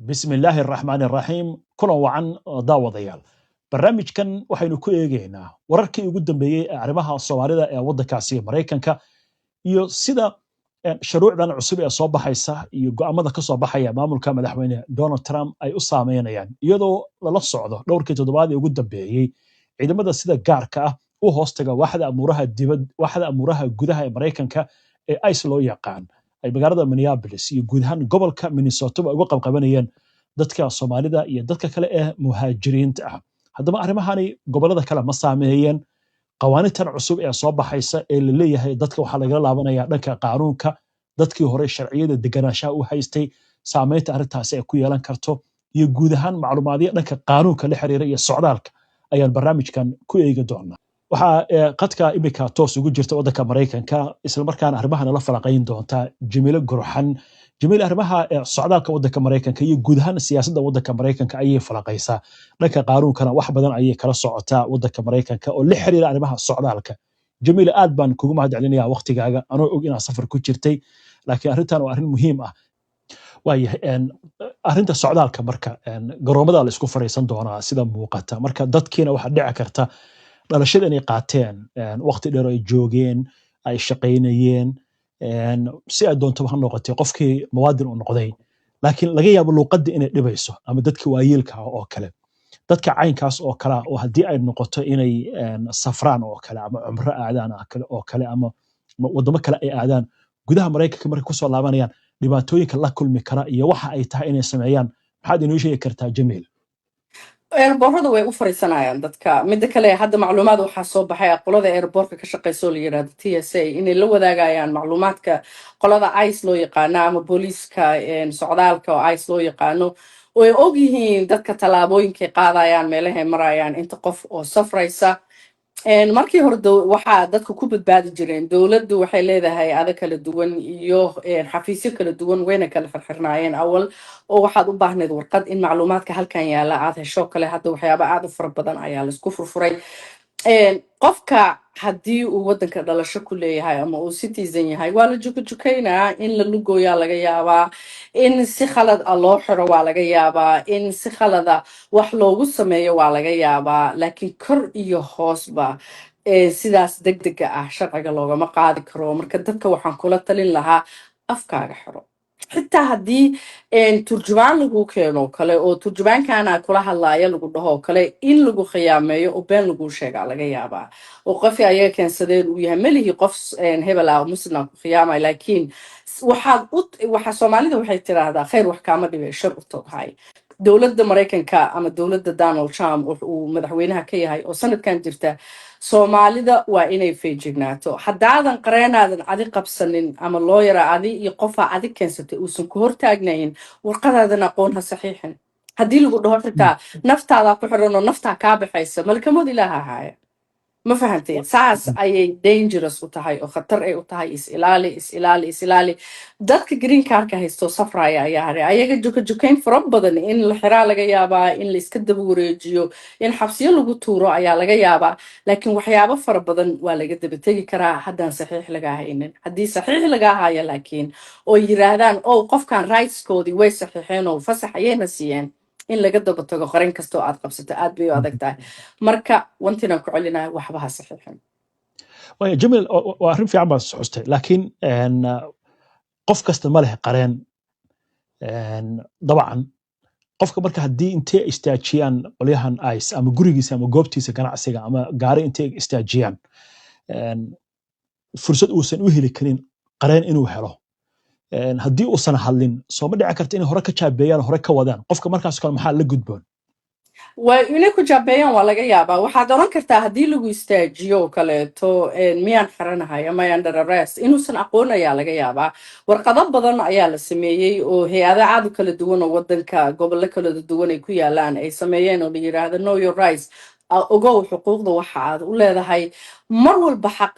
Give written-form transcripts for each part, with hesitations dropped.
Bismi illaahi araxmaani araxiim. Kulan wacan, daawadayaal. Barnaamijkan waxaynu ku eegaynaa wararkii ugu dambeeyey ee arrimaha Soomaalida ee waddankaasi Maraykanka iyo sida shuruucdan cusub ee soo baxaysa iyo go'aamada ka soo baxaya maamulka Madaxweyne Donald Trump ay u saameynayaan, iyadoo lala socdo dhowrkii toddobaad ee ugu dambeeyey ciidamada sida gaarka ah u hoostaga waaxda amuuraha dibad, waaxda amuuraha gudaha ee Maraykanka ee ICE loo yaqaan, ay magaalada Minneapolis iyo guud ahaan gobolka Minnesota ba uga qabqabanayeen dadka Soomaalida iyo dadka kale ee muhaajiriinta ah. Haddaba arrimahani gobolada kale ma saameeyeen? Qawaaniintan cusub ee soo baxaysa ee la leeyahay dadka waxaa lagala laabanaya dhanka qaanuunka, dadkii hore sharciyada deganaanshaha u haystay, saameynta arrintaasi ay ku yeelan karto iyo guud ahaan macluumaadyo dhanka qaanuunka la xiriira iyo socdaalka ayaan barnaamijkan ku eegi doonaa. Waxaa qadka imika toos ugu jirta waddanka Maraykanka, islamarkaana arrimaha nala falaqayn doonta, Jamiilo Gurxan. Jamiil arrimaha socdaalka waddanka Maraykanka iyo guud ahaan siyaasadda waddanka Maraykanka ayay falaqaysaa, dhanka qaanuunkana wax badan ayay kala socotaa waddanka Maraykanka oo la xiriira arrimaha socdaalka. Jamiil, aad baan kugu mahad celinaya waqtigaaga, anoo og inaad safar ku jirtay, laakiin arrintan waa arrin muhiim ah. Waayahay, arrinta socdaalka marka garoomada la isku fariisan doonaa sida muuqata. Marka dadkiina waxaa dhici karta dhalashada inay qaateen waqti dheer oo ay joogeen, ay shaqaynayeen, si ay doontaba ha noqotay, qofkii muwaadin uu noqday, laakiin laga yaabo luuqadda inay dhibayso ama dadkii waayeelka ah oo kale. Dadka caynkaas oo kale ah oo haddii ay noqoto inay safraan oo kale ama cumro aadaan oo kale ama waddamo kale ay aadaan, gudaha Maraykanka markay kusoo laabanayaan dhibaatooyinka la kulmi kara iyo waxa ay tahay inay sameeyaan, maxaad inoo sheegi kartaa, Jamiil? Airportada way u fariisanayaan dadka. Midda kale, hadda macluumaad waxaa soo baxay qolada airportka ka shaqeysa oo la yirahdo TSA inay la wadaagayaan macluumaadka qolada ICE loo yaqaano ama booliiska socdaalka oo ICE loo yaqaano, oo ay og yihiin dadka tallaabooyinkay qaadayaan, meelahay marayaan, inta qof oo safraysa. Markii hore waxaa dadka ku badbaadi jireen dowladdu waxay leedahay ada kala duwan iyo xafiisyo kala duwan, wayna kala xirxirnaayeen awal, oo waxaad u baahneed warqad in macluumaadka halkan yaala aad hesho kale. Hadda waxyaaba aad u fara badan ayaa laisku furfuray. Qofka haddii uu wadanka dhalasho ku leeyahay ama uu citizen yahay, waa la jukajukaynaa, in la lugooyaa laga yaabaa, in si khalad ah loo xiro waa laga yaabaa, in si khalada wax loogu sameeyo waa laga yaabaa, laakiin kor iyo hoosba sidaas degdega ah sharciga loogama qaadi karo. Marka dadka waxaan kula talin lahaa, afkaaga xiro. Xitaa haddii turjubaan lagu keeno kale oo turjubaankana kula hadlaaya lagu dhaho kale, in lagu khiyaameeyo oo been lagu sheegaa laga yaabaa, oo qofii ayaga keensadeen uu yahay. Melihi qof hebel ah oo muslim ku khiyaamay, laakiin waxaad u waxa Soomaalida waxay tiraahdaa, "Khayr wax kaama dhibe, shar u toghay." Dowladda Maraykanka ama dowladda Donald Trump uu madaxweynaha ka yahay oo sanadkan jirta, Soomaalida waa inay feejignaato. Haddaadan qareenaadan adi qabsanin ama lawyer-a adi iyo qofaa adi keensatay uusan ku hortaagnayn, warqadaadan aqoon ha saxiixin. Haddii lagu dhaho xitaa naftaadaa ku xiran oo naftaa kaa baxaysa, malkamod Ilaaha haaya. Ma fahantay? Saas ayay dangerous u tahay oo khatar ay u tahay. Is ilaali, is ilaali, is ilaali. Dadka green cardka haysto safraya ayaa haray, ayaga jukajukayn fara badan, in la xiraa laga yaabaa, in la iska daba wareejiyo, in xabsiyo lagu tuuro ayaa laga yaabaa, laakiin waxyaabo fara badan waa laga daba tegi karaa haddaan saxiix lagaa haynin. Haddii saxiix lagaa hayo laakiin, oo yiraahdaan, "Oh, qofkan rightskoodii way saxiixeen oo fasax ayayna siiyeen," in laga daba tago qaran kastoo aad qabsato aad bay u adag tahay. Marka wantinaan ku celinaya, waxba ha saxiixin. Waaya Jamil, waa arrin fiican baad xustay, laakiin qof kasta ma leh qareen. Dabcan qofka marka haddii intay istaajiyaan qolyahan ICE ama gurigiisa ama goobtiisa ganacsiga ama gaari intay istaajiyaan, fursad uusan u heli karin qareen inuu helo, haddii uusan hadlin, soo ma dhici karta inay hore ka jaabeeyaan, hore ka wadaan qofka? Markaas kale maxaa la gudboon? Waa inay ku jaabeeyaan waa laga yaabaa. Waxaad oran kartaa haddii lagu istaajiyo oo kaleeto, "Miyaan xiranahay ama under arrest?" Inuusan aqoon ayaa laga yaabaa. Warqado badan ayaa la sameeyey oo hay-ado aad u kala duwan oo wadanka gobollo kala duwan ay ku yaalaan ay sameeyeen oo la yiraahdo "Know your rights", ogow xuquuqda waxa aad u leedahay mar walba. Xaq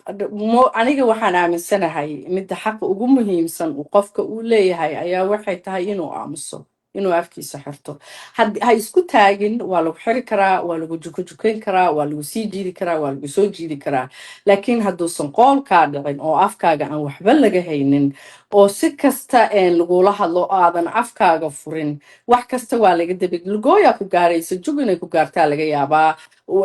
aniga waxaan aaminsanahay midda xaqa ugu muhiimsan uu qofka uu leeyahay ayaa waxay tahay inuu aamuso. Inuu afkiisa xirto. Ha isku taagin. Waa lagu xiri karaa, waa lagu jukajukayn karaa, waa lagu sii jiidi karaa, waa lagu soo jiidi karaa, laakiin hadduusan qoolkaa dhicin oo afkaaga aan waxba laga haynin oo si kasta lagula hadlo oo aadan afkaaga furin, wax kasta waa laga dabi lugooyaa ku gaaraysa. Jug inay ku gaartaa laga yaabaa,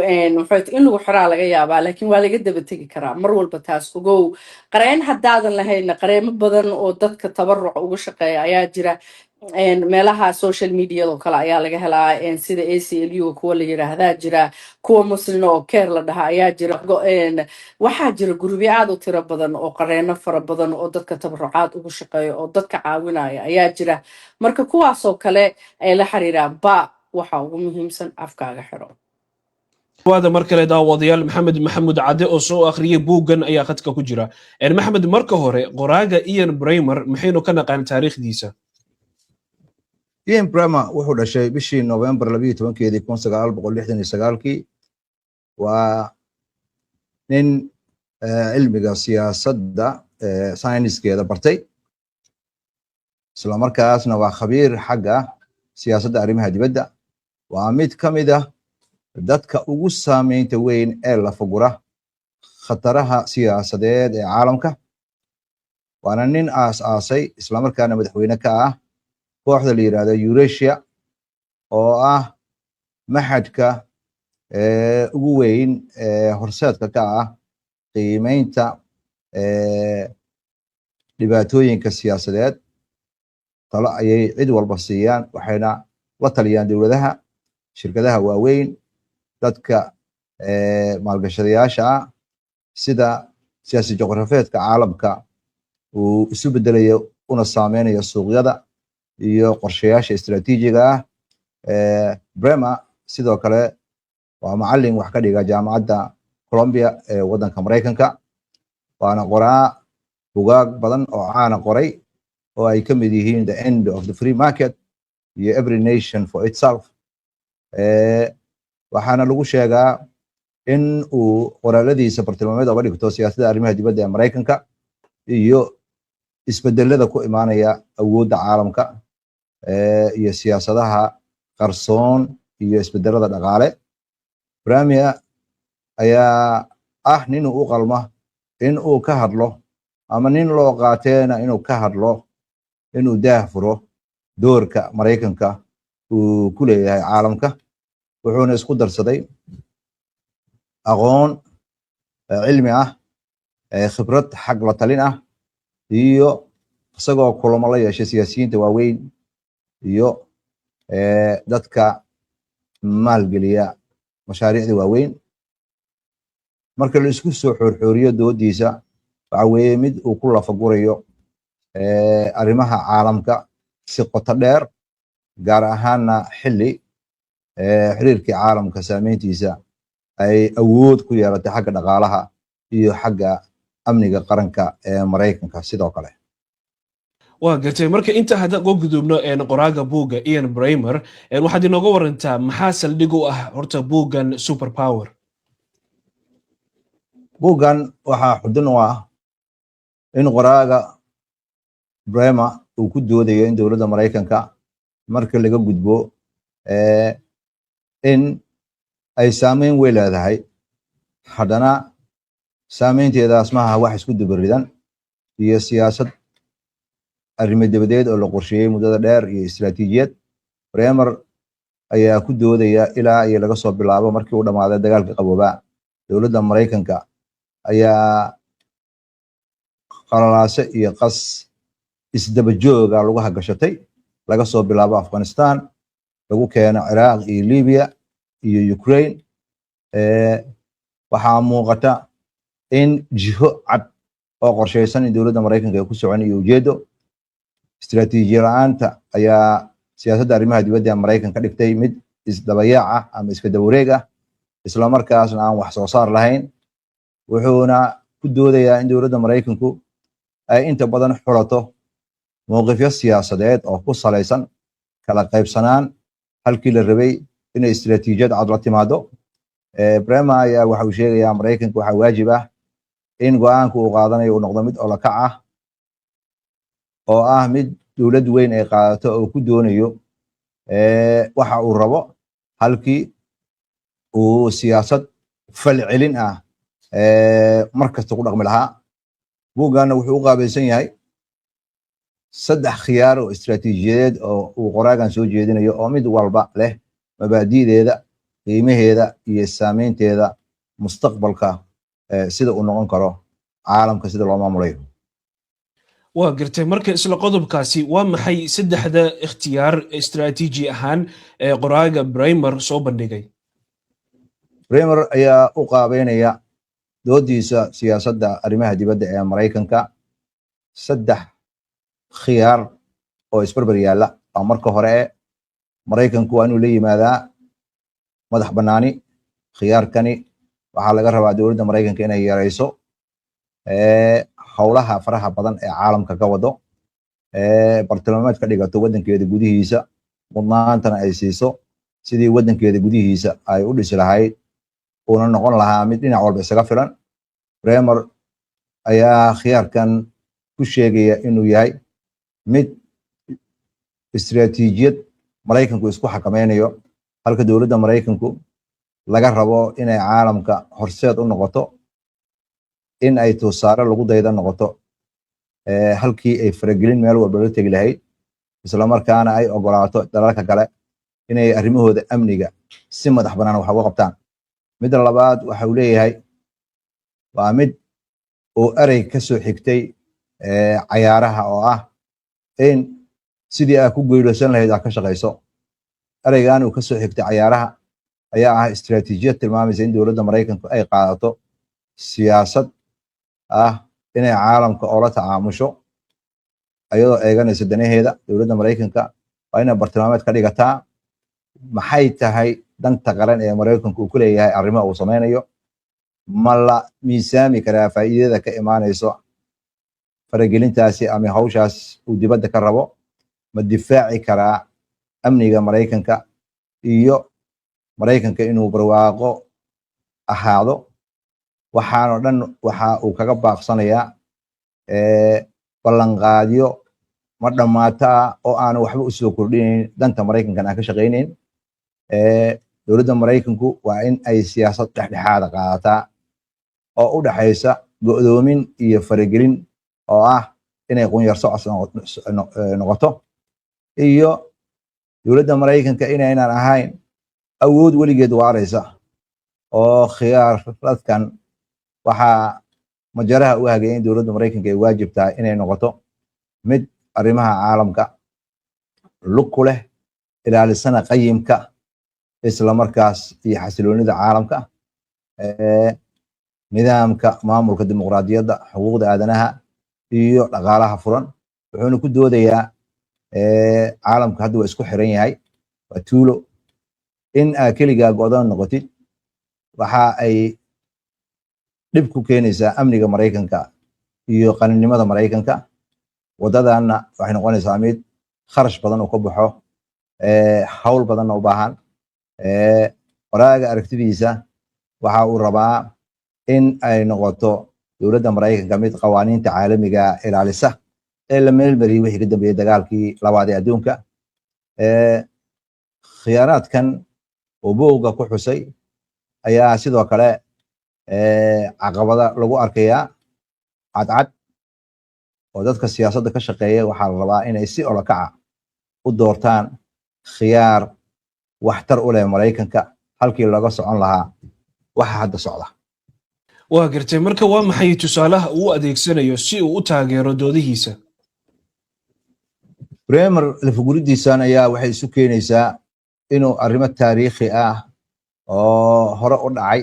in lagu xiraa laga yaabaa, laakiin waa laga daba tegi karaa mar walba. Taas ogow. Qareen haddaadan lahayna, qareemo badan oo dadka tabaruc uga shaqeeya ayaa jira. Meelaha social mediada oo kale ayaa laga helaa, sida ACLU kuwa la yiraahdaa jira, kuwa Muslin oo CAIR la dhaha ayaa jira. Waxaa jira gurubyo aad u tiro badan oo qareeno fara badan oo dadka tabarucaad ugu shaqeeya oo dadka caawinaya ayaa jira. Marka kuwaasoo kale ay la xiriiraan ba. Waxa ugu muhiimsan, afkaaga xiro. Waada mar kale, daawadayaal. Maxamed Maxamuud Cadde oo soo akhriyey buuggan ayaa khadka ku jira. Maxamed, marka hore, qoraaga Ian Bremmer maxaynu ka naqaan taariikhdiisa? Ian Bremmer wuxuu dhashay bishii November 12-keedii 1969-kii. Waa nin cilmiga siyaasadda sayniskeeda bartay, islamarkaasna waa khabiir xagga siyaasadda arrimaha dibadda. Waa mid ka mid ah dadka ugu saameynta weyn ee lafagura khataraha siyaasadeed ee caalamka, waana nin aas aasay islamarkaana madaxweyne ka ah kooxda la yidhahdo Eurasia, oo ah machadka ugu weyn ee horseedka ka ah qiimeynta dhibaatooyinka siyaasadeed. Talo ayay cid walba siiyaan, waxayna la taliyaan dowladaha, shirkadaha waaweyn, dadka maalgashadayaasha ah, sida siyaasi juqrafeedka caalamka uu isu bedelayo una saameynayo suuqyada iyo qorshayaasha istiraatiijiga ah. Bremmer sidoo kale waa macalin wax ka dhiga Jaamacadda Columbia ee waddanka Maraykanka, waana qoraa bugaag badan oo caana qoray oo ay ka mid yihiin The End of the Free Market iyo Every Nation for Itself. Waxaana lagu sheegaa in uu qoraaladiisa bartilmaameed oga dhigto siyaasadda arrimaha dibadda ee Maraykanka iyo isbedelada ku imaanaya awoodda caalamka iyo siyaasadaha qarsoon iyo isbedelada dhaqaale. Bremmer ayaa ah nin u qalma in uu ka hadlo, ama nin loo qaateena inuu ka hadlo, inuu daah furo doorka Maraykanka uu ku leeyahay caalamka. Wuxuuna isku darsaday aqoon cilmi ah, khibrad xag la talin ah, iyo isagoo kulamo la yeeshay siyaasiyiinta waaweyn iyo dadka maalgeliya mashaariicda waaweyn. Marka la isku soo xoorxooriyo, doodiisa waxa weeye mid uu ku lafagurayo arrimaha caalamka si qoto dheer, gaar ahaana xilli xiriirkii caalamka saameyntiisa ay awood ku yeelatay xagga dhaqaalaha iyo xagga amniga qaranka ee Maraykanka sidoo kale. Waa gartay. Marka inta haddaan uga gudubno qoraaga buugga Ian Bremmer, waxaad inooga warantaa maxaa saldhig u ah horta buuggan Super Power? Buuggan waxaa xudun u ah in qoraaga Bremmer uu ku doodayo in dowladda Maraykanka marka laga gudbo in ay saameyn weyn leedahay, haddana saameynteedaas maaha wax isku dubaridan iyo siyaasad arrimo dibadeed oo la qorsheeyey muddada dheer iyo istiraatiijiyad. Bremmer ayaa ku doodaya ilaa iyo laga soo bilaabo markii uu dhammaaday Dagaalka Qaboobaa, dowladda Maraykanka ayaa qalalaase iyo qas isdaba jooga lagu hagashatay, laga soo bilaabo Afghanistan, lagu keeno Ciraaq iyo Libiya iyo Ukraine. Waxaa muuqata in jiho cad oo qorshaysan in dowladda Maraykanka ay ku socon iyo ujeedo istiraatiijiya la-aanta ayaa siyaasadda arrimaha dibadda ee Maraykanka ka dhigtay mid isdabayaac ah ama iska dawareeg ah, islamarkaasna aan wax soo saar lahayn. Wuxuuna ku doodayaa in dowladda Maraykanku ay inta badan xulato mowqifyo siyaasadeed oo ku salaysan kala qaybsanaan, halkii la rabay inay istiraatiijiyad cad la timaado. Bremmer ayaa waxa uu sheegayaa Maraykanka waxaa waajib ah in go'aanka uu qaadanayo uu noqdo mid olakac ah, oo ah mid dowlad weyn ay qaadato oo ku doonayo Waxa uu rabo halkii uu siyaasad falcelin ah mar kasta ku dhaqmi lahaa. Buugganna wuxuu u qaabaysan yahay saddex khiyaar oo istiraatiijiyadeed oo uu qoraagan soo jeedinayo, oo mid walba leh mabaadi'deeda, qiimaheeda iyo saameynteeda mustaqbalka, sida uu noqon karo caalamka sida loo maamulayo. Waa gartay. Marka isla qodobkaasi, waa maxay saddexda ikhtiyaar istiraatiiji ahaan ee qoraaga Bremmer soo bandhigay? Bremmer ayaa u qaabeynaya doodiisa siyaasadda arrimaha dibadda ee Maraykanka saddex khiyaar oo isbarbar yaalla. Waa marka hore, Maraykanku waa inuu la yimaadaa madax bannaani. Khiyaarkani waxaa laga rabaa dowladda Maraykanka inay yarayso howlaha faraha badan ee caalamka ka wado, bartilmaameed ka dhigato waddankeeda gudihiisa, mudnaantana ay siiso sidii waddankeeda gudihiisa ay u dhisi lahayd, uuna noqon lahaa mid dhinac walba isaga filan. Bremmer ayaa khiyaarkan ku sheegaya inuu yahay mid istiraatiijiyad Maraykanku isku xakameynayo, halka dowladda Maraykanku laga rabo inay caalamka horseed u noqoto, in ay tusaale lagu dayda noqoto, halkii ay faragelin meel walba la tegi lahayd, islamarkaana ay ogolaato dalalka kale inay arrimahooda amniga si madax bannaan wax uga qabtaan. Midda labaad waxa uu leeyahay waa mid uu erey ka soo xigtay cayaaraha, oo ah in sidii aad ku guulaysan lahayd aad ka shaqayso. Ereygan uu ka soo xigtay cayaaraha ayaa ah istiraatiijiyad tilmaamaysa in dowladda Maraykanku ay qaadato siyaasad ah inay caalamka oola tacaamusho ayadoo eeganaysa danaheeda. Dowladda Maraykanka waa inay bartilmaameed ka dhigataa maxay tahay danta qaran ee Maraykanku uu ku leeyahay arrimaha uu samaynayo. Ma la miisaami karaa faa'iidada ka imaanayso faragelintaasi ama hawshaas uu dibadda ka rabo? Ma difaaci karaa amniga Maraykanka iyo Maraykanka inuu barwaaqo ahaado? Waxaanoo dhan waxa uu kaga baaqsanayaa ballanqaadyo ma dhammaata ah oo aanu waxba usoo kordhinayn, danta Maraykankan aan ka shaqaynayn. Dowladda Maraykanku waa in ay siyaasad dhexdhexaada qaadataa oo u dhexaysa go'doomin iyo faragelin, oo ah inay qunyar socod noqoto, iyo dowladda Maraykanka inaynan ahayn awood weligeed waaraysa. Oo khiyaaradkan waxaa majaraha u hagaya in dowladda Maraykanka ay waajib tahay inay noqoto mid arrimaha caalamka lug ku leh, ilaalisana qayimka isla markaas iyo xasiloonida caalamka, nidaamka maamulka dimuqraadiyadda, xuquuqda aadanaha iyo dhaqaalaha furan. Wuxuuna ku doodayaa caalamka hadda waa isku xiran yahay, waa tuulo. In aa keligaa go'doon noqotid waxa ay dhib ku keenaysaa amniga Maraykanka iyo qaninimada Maraykanka. Waddadanna waxay noqonaysaa mid kharash badan oo ka baxo, hawl badanna u baahan. Qoraaga aragtidiisa waxa uu rabaa in ay noqoto dowladda Maraykanka mid qawaaniinta caalamiga ilaalisa ee la meelmariyey wixii ka dambeeyey dagaalkii labaad ee adduunka. Khiyaaraadkan uu buugga ku xusay ayaa sidoo kale caqabada lagu arkayaa cadcad, oo dadka siyaasadda ka shaqeeya waxaa la rabaa inay si olokaca u doortaan khiyaar waxtar u leh Maraykanka halkii looga socon lahaa waxa hadda socda. Waa gartay. Marka waa maxay tusaalaha uu adeegsanayo si uu u taageero doodihiisa? Bremmer lafaguridiisan ayaa waxay isu keenaysaa inuu arrimo taariikhi ah oo hore u dhacay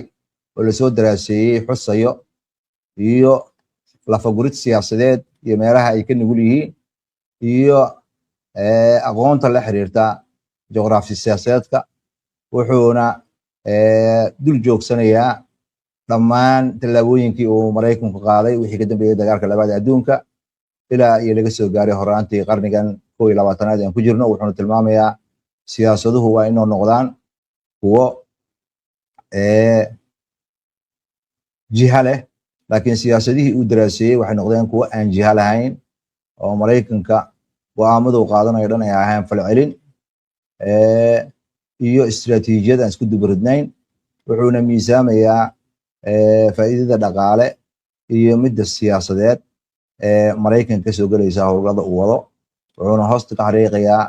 oo lasoo daraaseeyey xusayo, iyo lafagurid siyaasadeed iyo meelaha ay ka nugul yihiin, iyo aqoonta la xiriirta juqraafi siyaasadeedka. Wuxuuna dul joogsanayaa dhammaan tallaabooyinkii uu Maraykanku qaaday wixii ka dambeeyey dagaalka labaad ee adduunka ilaa iyo laga soo gaaray horaantii qarnigan 21aad aan ku jirno. Wuxuuna tilmaamayaa siyaasaduhu waa inuu noqdaan kuwo jiha leh, laakiin siyaasadihii uu daraaseeyey waxay noqdeen kuwo aan jiha lahayn, oo Maraykanka go'aamadu qaadanayo dhan ay ahayn falcelin. iyo istiraatiijiyad aan isku dubaridnayn. Wuxuuna miisaamayaa faa'iidada dhaqaale iyo midda siyaasadeed ee Maraykanka kasoo gelaysa howlgallada uu wado. Wuxuuna hoosta ka xariiqayaa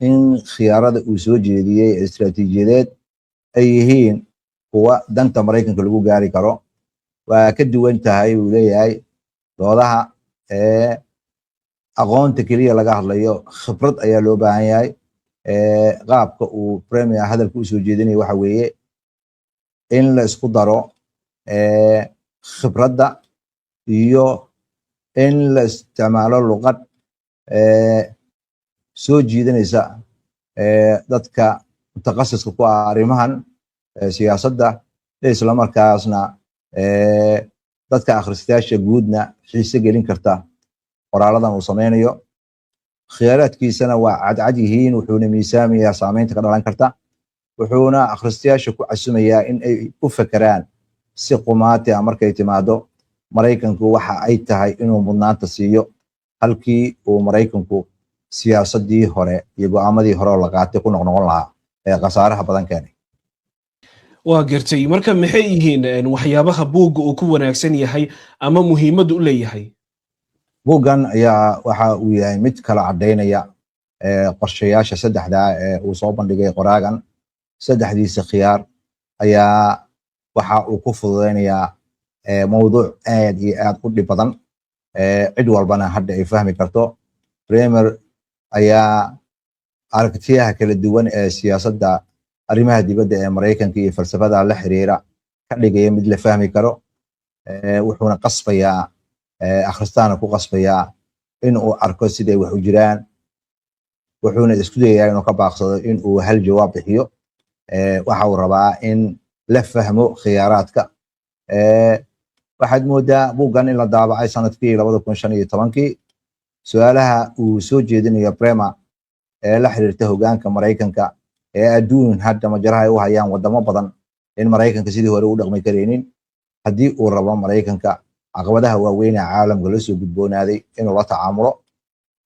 in khiyaarada uu soo jeediyey ee istiraatiijiyadeed ay yihiin kuwa danta Maraykanka lagu gaari karo. Waa ka duwan tahay, uu leeyahay, doodaha ee aqoonta keliya laga hadlayo. Khibrad ayaa loo baahan yahay. Qaabka uu Bremer hadalka usoo jeedinayo waxa weeye in la isku daro khibradda iyo in la isticmaalo luqad soo jiidanaysa dadka mutakhasiska ku ah arrimahan siyaasadda, islamarkaasna dadka akhristayaasha guudna xiise gelin karta qoraaladan uu sameynayo. Khiyaaraadkiisana waa cadcad yihiin, wuxuuna miisaamayaa saameynta ka dhalan karta, wuxuuna akhristayaasha ku casumayaa in ay u fekeraan si qumaati ah markay timaado Maraykanku waxa ay tahay inuu mudnaanta siiyo, halkii uu Maraykanku siyaasaddii hore iyo go'aamadii hore oo la qaatay ku noqnoqon lahaa ee khasaaraha badan keenay. Waa gartay. Marka maxay yihiin waxyaabaha buugga uu ku wanaagsan yahay ama muhiimadda u leeyahay? Buuggan ayaa waxa uu yahay mid kala caddaynaya qorshayaasha saddexdaa ee uu soo bandhigay qoraagan. Saddexdiisa khiyaar ayaa waxa uu ku fududaynayaa mawduuc aad iyo aad u dhib badan, cid walbana hadda ay fahmi karto. Bremer ayaa aragtiyaha kala duwan ee siyaasadda arrimaha dibadda ee Maraykanka iyo falsafada la xiriira ka dhigaya mid la fahmi karo, wuxuuna qasbayaa akhristaana ku qasbayaa in uu arko siday wax u jiraan, wuxuuna isku dayayaa inuu ka baaqsado in uu hal jawaab bixiyo. Waxa uu rabaa in la fahmo khiyaaraadka. Waxaad moodaa buuggan in la daabacay sanadkii 2015-kii. Su-aalaha uu soo jeedinayo Bremer ee la xiriirta hogaanka Maraykanka ee adduun hadda majaraha ay u hayaan wadamo badan in Maraykanka sidii hore u dhaqmi karaynin haddii uu rabo Maraykanka caqabadaha waaweyn ee caalamka la soo gudboonaaday inuu la tacaamulo.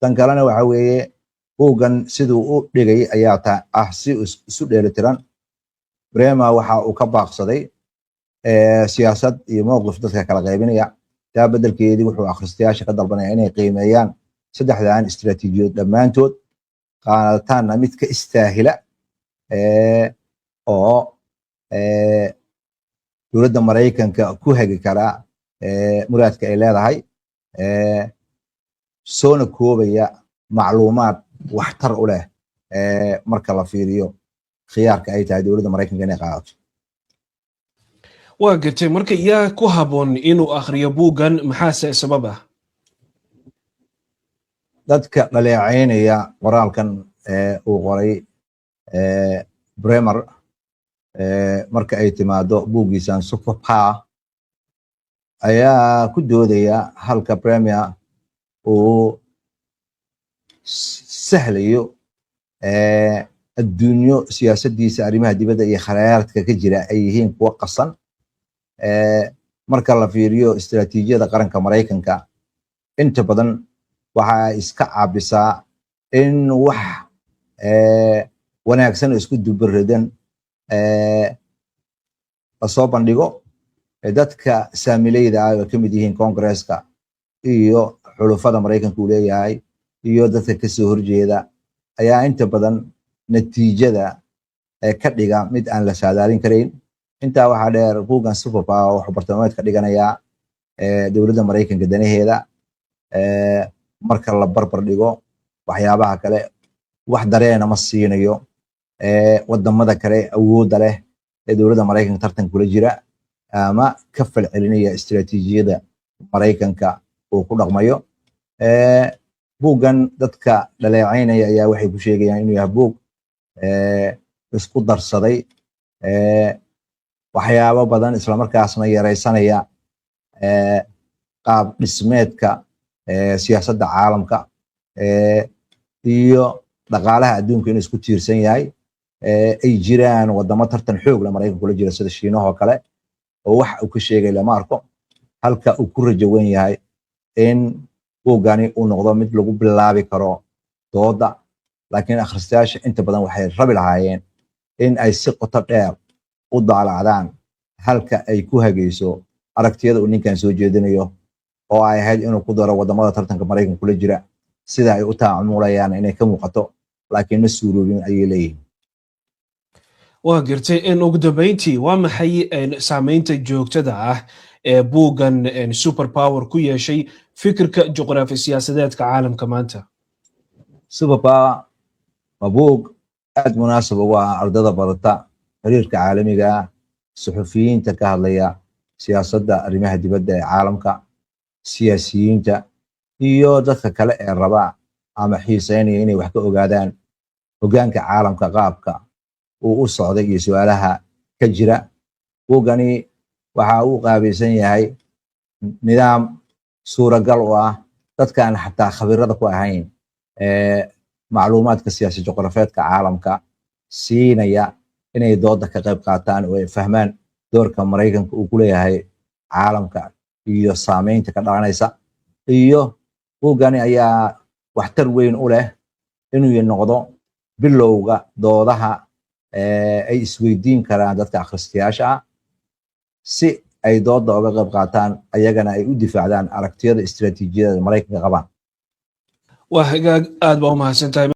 Tan kalena waxa weeye buuggan siduu u dhigay ayaa ta ah si isu dheelitiran. Bremer waxa uu ka baaqsaday siyaasad iyo mowqif dadka kala qaybinaya. Taa beddelkeedii wuxuu akhristayaasha ka dalbanaya inay qiimeeyaan saddexdan istiraatiijiyood dhammaantood, qaadataanna mid ka istaahila oo dowladda Maraykanka ku hagi karaa muraadka ay leedahay, soona koobaya macluumaad waxtar u leh marka la fiiriyo khiyaarka ay tahay dowladda Maraykanka inay qaadato. Waa gartay. Marka yaa ku habboon inuu akhriyo buuggan? Maxaase sabab ah? Dadka dhaleeceynaya qoraalkan uu qoray Bremer marka ay timaado buuggiisan Super Power ayaa ku doodaya halka Bremer uu sahlayo adduunyo siyaasaddiisa arrimaha dibadda iyo khayraadka ka jira ay yihiin kuwo qasan. Marka la fiiriyo istiraatiijiyada qaranka Maraykanka, inta badan waxa iska caabisaa in wax wanaagsan oo isku dubaridan lasoo bandhigo. Dadka saamileyda ah oo ka mid yihiin Congresska iyo xulufada Maraykanka uu leeyahay iyo dadka kasoo horjeeda ayaa inta badan natiijada ka dhiga mid aan la saadaalin karayn. Intaa waxaa dheer, buuggan Super Power wuxuu bartilmaameed ka dhiganayaa dowladda Maraykanka danaheeda. Marka la barbar dhigo waxyaabaha kale, wax dareena ma siinayo wadamada kale awoodda leh ee dowladda Maraykanka tartan kula jira ama ka falcelinaya istiraatiijiyada Maraykanka uu ku dhaqmayo. Buuggan dadka dhaleecaynaya ayaa waxay ku sheegayaan inuu yahay buug isku darsaday waxyaabo badan, islamarkaasna yaraysanaya qaab dhismeedka siyaasadda caalamka iyo dhaqaalaha adduunka inuu isku tiirsan yahay, ay jiraan wadamo tartan xoog leh Maraykanka kula jira sida Shiinahoo kale oo wax uu ka sheegay lama arko, halka uu ku rajo wen yahay in buuggani uu noqdo mid lagu bilaabi karo dooda. Laakiin akhristayaasha inta badan waxay rabi lahaayeen in ay si qoto dheer u daalacdaan halka ay ku hagayso aragtiyada uu ninkan soo jeedinayo, oo ay ahayd inuu ku daro wadamada tartanka Maraykanka kula jira sida ay u taacamulayaan inay ka muuqato, laakiin ma suuroobin, ayay leeyihiin. Waa gartay. Ugu dambeyntii, waa maxay saameynta joogtada ah ee buuggan Super Power ku yeeshay fikirka juqraafi siyaasadeedka caalamka maanta? Super Power waa buug aad munaasab ugu ah ardada barata xiriirka caalamiga ah, suxufiyiinta ka hadlaya siyaasadda arrimaha dibadda ee caalamka, siyaasiyiinta iyo dadka kale ee raba ama xiiseynaya inay wax ka ogaadaan hoggaanka caalamka, qaabka uu u socday iyo su-aalaha ka jira. Buuggani waxa uu qaabaysan yahay nidaam suuragal u ah dadkaan xataa khabirada ku ahayn macluumaadka siyaasi juqrafeedka caalamka, siinaya inay dooda ka qayb qaataan oo ay fahmaan doorka Maraykanka uu ku leeyahay caalamka iyo saameynta ka dhalanaysa. Iyo buuggani ayaa waxtar weyn u leh inuu noqdo bilowga doodaha ay isweydiin karaan dadka akhristayaasha ah, si ay dooda uga qayb qaataan, ayagana ay u difaacdaan aragtiyada istiraatiijiyada Maraykanka qabaan. Waa hagaag, aad baa u mahadsantahay.